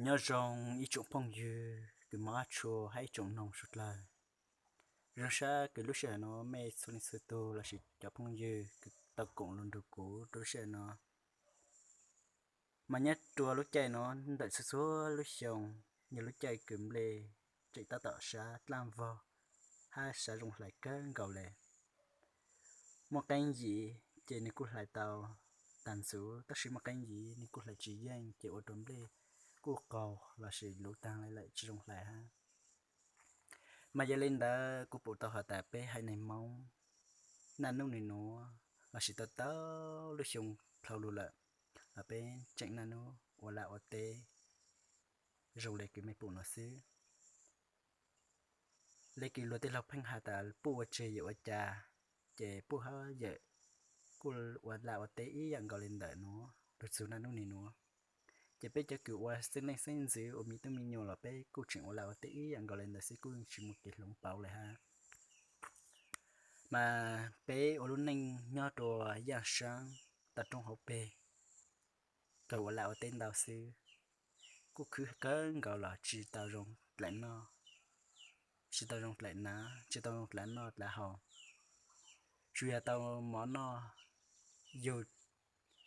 Nyob zoo ib tsoom phooj ywg kws mog ab tshua hab ib tsoom noog suav dlawg. Zoo sab kws lub sij hawm nuav mej txhua leej txhua tug lossis cov phooj ywg kws tau koom lug nrug kuv rua lub sij hawm nuav. Mas nyob rua lub caij nuav ntawm txhua txhua lub xyoo, yog lub caij kws nplej tseem tab tom sab dlaaj vog hab sab zoo hlais kawg nkaus le. Muaj qeeb yim ces nwg kuj hlais tau taag ntxuv, tab sis muaj qeeb yim nwg kuj hlais tsis yeej ces ua rua nplej kuj qaug lossis luv taag le lawm tsis zoo hlais hab. Mas yog le ntawd kuv pum tau has tas peb haiv neeg Moob naj nub nwg nuav lossis tau tau lub xyoo dlhau lug lawm, los peb tseem naj nub ua laj ua teb zoo le kws mej pum nuav xwb. Le kws luag tej laug pheej has tas puj ua tseg yawm ua cas, ces puj hab yawm kuj ua laj ua teb ib yaam nkaus le ntawm nuav lug txug naj nub nwg nuav. Ces peb cov kws ua xeeb leej xeeb ntxwv ua miv tub miv nyuas los peb kuj tseem ua laj ua teb ib yaam nkaus le ntawd xwb, kuj tsis muaj kev hloov pauv le hab. Mas peb ua lub neej nyob rua yaaj saab toj roob hauv peg, kawg ua laj ua teb ntau xwb, kuj khwv kawg nkaus los tsis tau zoo dlaim noj, tsis tau zoo dlaim hnav, tsis tau zoo dlaim noj dlaim haus, tsuas yog tau mov noj, yug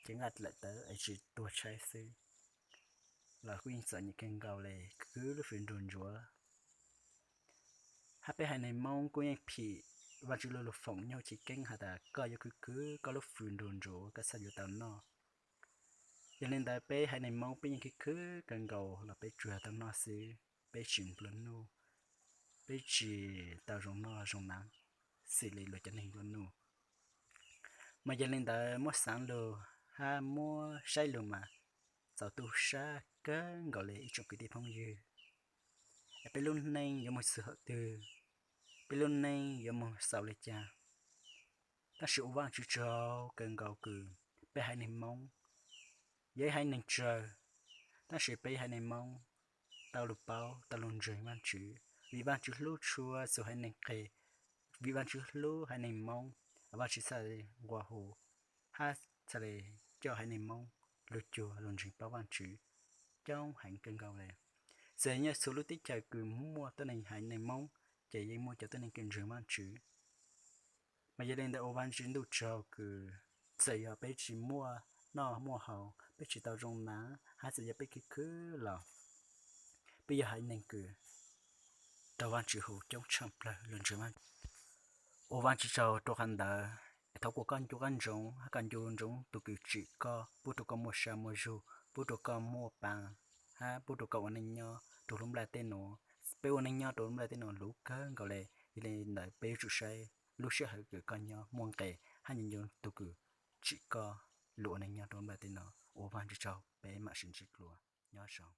ces nqaj dlaim tawv es tsis tuag tshaib xwb, los kuj yeej txom nyem kawg nkaus le, khwv lub fwm nruas ntsuav. Hab peb haiv neeg Moob kuj yeej phim Vaajtswv lub lug foom nyob huv chiv keeb has tas koj yuav khwv khwv koj lub fwm nruas ntsuav koj txhaj yuav tau noj. Yog le ntawd peb haiv neeg Moob peb yeej khwv khwv kawg nkaus los peb tsuas yog tau noj xwb, peb tsis nplua nuj, peb tsis tau zoo noj zoo hnav xws le luag cov neeg nplua nuj. Mas yog le ntawd muab xaav lug hab muab saib lug mas txaus tu sab kawg nkaus le ib tsoom kwv tij phooj ywg. Es peb lub neej yuav moog txug hawm twg, peb lub neej yuav moog xaus le caag. Tab sis ua Vaajtswv tsaug kawg nkaus kws peb haiv neeg Moob yog ib haiv neeg tsawg, tab sis peb haiv neeg Moob tau lug paub tau lug ntseeg Vaajtswv, vim Vaajtswv hlub tshua txug haiv neeg qeg, vim Vaajtswv hlub haiv neeg Moob, Vaajtswv txhaj le nqua hu hab txhaj le coj haiv neeg Moob lug cuag lug ntseeg paub Vaajtswv coob heev kawg nkaus le. Txawm nyob txhua lub teb chaws kws muaj tuab neeg haiv neeg Moob ces yeej muaj cov tuab neeg kws ntseeg Vaajtswv. Mas yog le ntawd ua Vaajtswv ntuj tsaug kws txawm yog peb tsis muaj noj muaj haus, peb tsis tau zoo hnav, hab txawm yog peb khwv khwv los peb yog haiv neeg kws raug Vaajtswv hu coob tshaaj plawg lug ntseeg Vaajtswv. Ua Vaajtswv tsaug rua qhov ntawd, thov kuas koj ncu qab ntsoov hab koj ncu ntsoov tug kws tsim koj, pub rua koj muaj sab muaj zug, pub rua koj muaj paa, hab pub rua koj ua neej nyob rua lub nplaj teb nuav. Peb ua neej nyob rua lub nplaj teb nuav luv kawg nkaus le, yog le ntawd peb yuav tsum saib lub sij hawm kws koj nyob muaj nqe hab ncu ntsoov tug kws tsim koj lug ua neej nyob rua lub nplaj teb nuav. Ua Vaajtswv tsaug, peb maam sib ntsib dlua, nyob zoo.